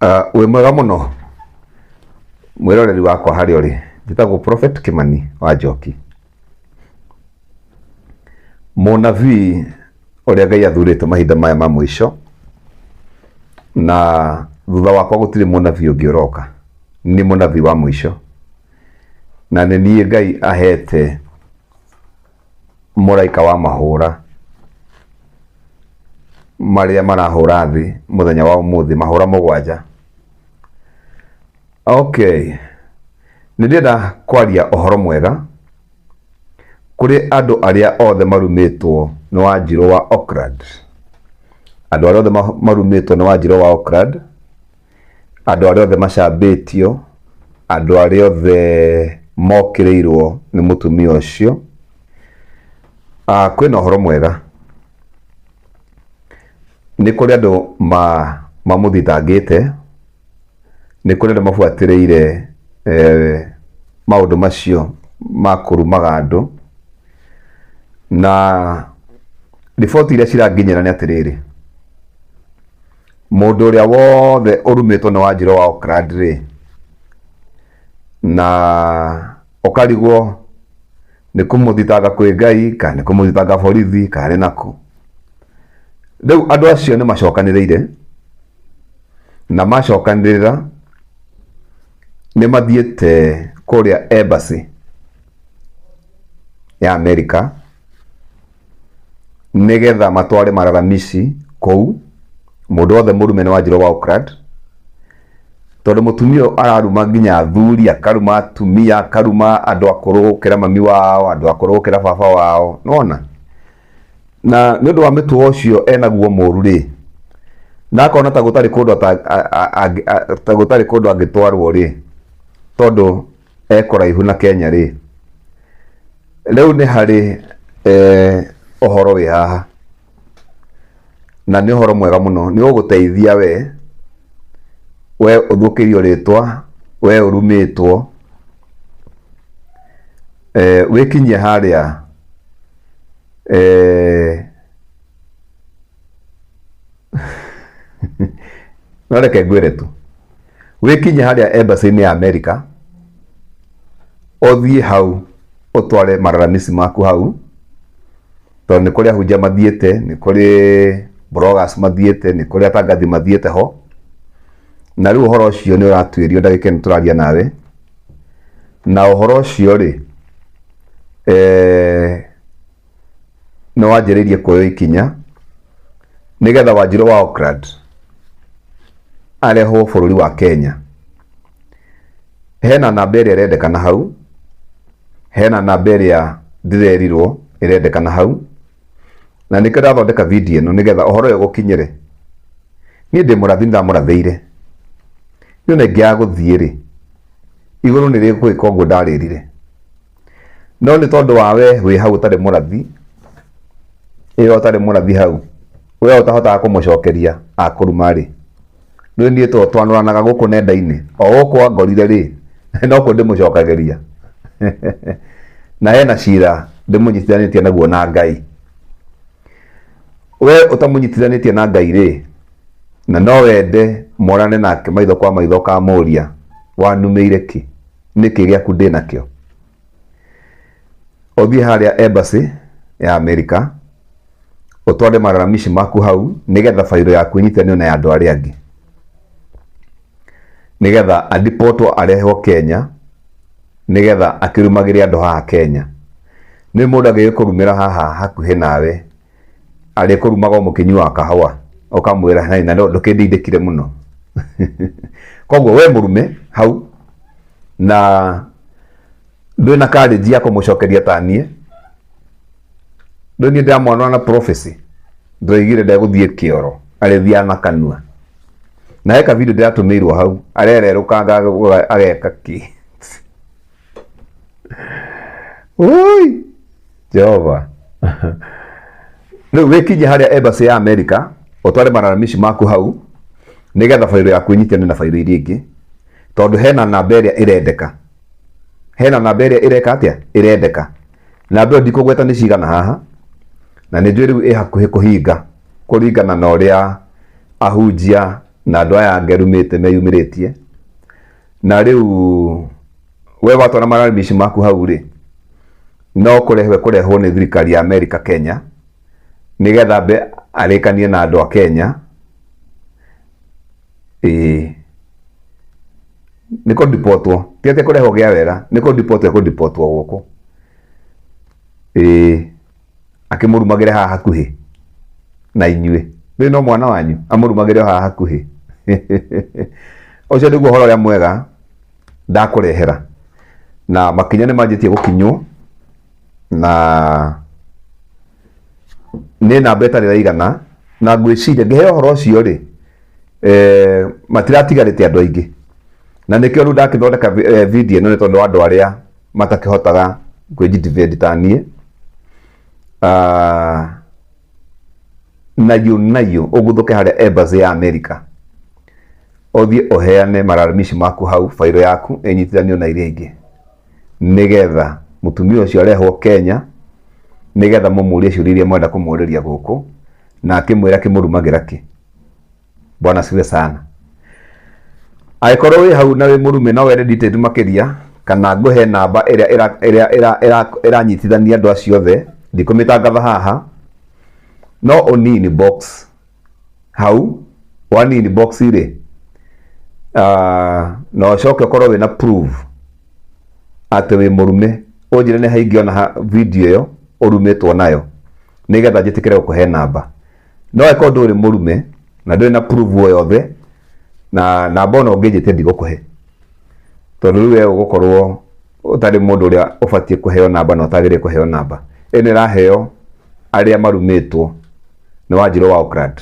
Wĩ mwega mũno mwĩroreri wakwa harĩa ũrĩ, njĩtagwo Prophet Kĩmani wa Njoki, mũnabii ũrĩa Ngai athurĩte mahinda maya ma mũico, na thutha wakwa gũtirĩ mũnabii ũngĩ ũroka, nĩ mũnabii wa mũico, na nĩ niĩ Ngai ahete mũraika wa mahũra marĩa marahũra thĩ mũthenya wa ũmũthĩ, mahũra mũgwanja. Okay, nĩ ndĩrenda kwaria ũhoro mwega kũrĩ andũ arĩa othe marumĩtwo nĩ Wanjirũ wa Oakland, andũ arĩa othe marumĩtwo nĩ Wanjirũ wa Oakland, andũ arĩa othe macambĩtio, andũ arĩa othe mokĩrĩirwo nĩ mũtumia ũcio, kwĩna ũhoro mwega. Nĩ kũrĩ andũ mamũthitangĩte, nĩ kũrĩ andũ mabuatĩrĩire maũndũ macio ma kũrumaga andũ, na riboti iria ciranginyĩra nĩ atĩrĩrĩ, Mũndũ ũrĩa wothe ũrumĩtwo nĩ Wanjirũ wa Oakland rĩ, na ũkarigwo nĩ kũmũthitanga kwĩ Ngai kana nĩ kũmũthitanga borithi kana nĩ nakũ. Rĩu andũ acio nĩ macokanĩrĩire, na macokanĩrĩra nĩ mathiĩte kũrĩa embassy ya America nĩgetha matware malalamishi kũu, mũndũ wothe mũrume nĩ Wanjirũ wa Oakland, tondũ mũtumia ũyũ araruma nginya athuri, akaruma atumia, akaruma andũ akũrũ gũkĩra mami wao, andũ akũrũ gũkĩra baba wao, nĩwona? Na nĩ ũndũ wa mĩtugo ũcio enaguo mũru rĩ, na akona ta gũtarĩ kũndũ ta gũtarĩ kũndũ angĩtwarwo rĩ, tondũ e kũraihu na Kenya rĩ, rĩu nĩ harĩ ũhoro wĩ haha, na nĩ ũhoro mwega mũno, nĩ ũgũteithia we, we ũthũkĩirio rĩtwa, we ũrumĩtwo, wĩkinyie harĩa no reke ngwĩre tu, wĩkinyie harĩa embassy-inĩ ya America, ũthiĩ hau ũtware malalamishi maku hau, tondũ nĩ kũrĩ ahunjia mathiĩte, nĩ kũrĩ bloggers mathiĩte, nĩ kũrĩ atangathi mathiĩte ho, na rĩu ũhoro ũcio nĩ ũratuĩrio ndagĩka ĩno tũraria nawe, na ũhoro ũcio rĩ, nĩ wanjĩrĩirie kuoywo ikinya nĩgetha Wanjirũ wa Oakland arehwo bũrũri wa Kenya. Hena namba ĩrĩa ĩrendekana hau, hena namba ĩrĩa ndĩrerirwo ĩrendekana hau, na nĩkĩo ndathondeka video ĩno nĩgetha ũhoro ũyũ ũgũkinyĩre. Niĩ ndĩ mũrathi nĩndamũrathĩire, niĩ ona ingĩaga gũthiĩ rĩ, igũrũ nĩ rĩgwĩka ũguo ndarĩrire. No nĩ tondũ wa we wĩ hau ũtarĩ mũrathi, ĩyo ũtarĩ mũrathi hau, we ũtahotaga kũmũcokeria akũruma-rĩ, rĩu niĩ to twanũranaga gũkũ nenda-inĩ, o gũkũ angorire rĩ, nokuo ndĩmũcokagĩria. Na hena cira ndĩmũnyitithanĩtie naguo na Ngai. We ũtamũnyitithanĩtie na Ngai rĩ, na no wende morane nake maitho kwa maitho ũkamũria, wanumĩire kĩ? Nĩkĩ gĩaku ndĩ nakĩo? Ũthiĩ harĩa embassy ya America, ũtware malalamishi maku hau nĩgetha bairo yaku ĩnyitanio na ya andũ arĩa angĩ, nĩgetha adipotwo arehwo Kenya, nĩgetha akĩrumagĩre andũ haha Kenya. Nĩ mũndũ angĩgĩkũrumĩra haha hakuhĩ nawe, arĩkũrumaga o mũkĩnyuaga kahũa, ũkamwĩra na ndũkĩndindĩkire mũno. Koguo we mũrume hau na ndwĩ na courage ya kũmũcokeria ta niĩ, rĩu niĩ ndĩramwanũra na prophecy, ndĩroigire ndegũthiĩ kĩoro, arĩthiaga na kanua. Na he ka video ndĩratũmĩirwo hau, arererũkanga ageka kĩ. Ui, Jehova. Rĩu wĩkinye harĩa embassy ya America, ũtware malalamishi maku hau, nĩgetha bairo yaku ĩnyitane na bairo iria ingĩ, tondũ hena namba ĩrĩa ĩrendeka. Hena namba ĩrĩa ĩreka atĩa? Ĩrendeka. Namba ĩyo ndikũgweta nĩ cigana haha, na nĩ njũĩ rĩu ĩ hakuhĩ kũhinga kũringana na ũrĩa ahunjia Na andũ aya angĩ arumĩte meyumĩrĩtie. Na rĩu we watwara malalamishi maku hau rĩ, no kũrehwo ekũrehwo nĩ thirikari ya Amerika Kenya, nĩgetha ambe arĩkanie na andũ a Kenya. Ĩĩ nĩ kũndipotwo, ti atĩ kũrehwo gĩa wega, nĩ kũndipotwo ekũndipotwo gũkũ. Ĩĩ akĩmũrumagĩre haha hakuhĩ na inyuĩ, rĩu no mwana wanyu amũrumagĩre o haha hakuhĩ. Ũcio nĩguo ũhoro ũrĩa mwega ndakũrehera, na makinya nĩ manjĩtie gũkinywo, na nĩ namba ĩtarĩ ĩraigana, na ngwĩciria ngĩheo ũhoro ũcio rĩ, matiratigarĩte andũ aingĩ, na nĩkĩo rĩu ndakĩthondeka video ĩno, nĩ tondũ wa andũ arĩa matakĩhotaga kwĩji-defend ta niĩ. Naiyũ naiyũ ũguthũke harĩa embassy ya America, ũthiĩ ũheane malalamishi maku hau, bairo yaku ĩnyitithanio na iria ingĩ, nĩgetha mũtumia ũcio arehwo Kenya, nĩgetha mũmũrie ciũria iria mwenda kũmũrĩria gũkũ, na akĩmwĩra kĩmũrumagĩra kĩ. Bwana asifiwe sana. Angĩkorwo wĩ hau na wĩ mũrume no wende details makĩria, kana ngũhe namba ĩrĩa ĩranyitithania andũ acio othe, ndikũmĩtangatha haha, no ũni inbox hau, wani inbox rĩ, na ũcoke ũkorwo wĩna proof atĩ wĩ mũrume, ũnjĩre nĩ ha ingĩona video ĩyo ũrumĩtwo nayo, nĩgetha njĩtĩkĩre gũkũhe namba. No angĩkorwo ndũrĩ mũrume na ndũrĩ na proof o yothe, na namba ona ũngĩnjĩtia ndigũkũhe, tondũ rĩu we ũgũkorwo ũtarĩ mũndũ ũrĩa ũbatiĩ kũheo namba na ũtagĩrĩire kũheo namba. Ĩno ĩraheo arĩa marumĩtwo nĩ Wanjirũ wa Oakland.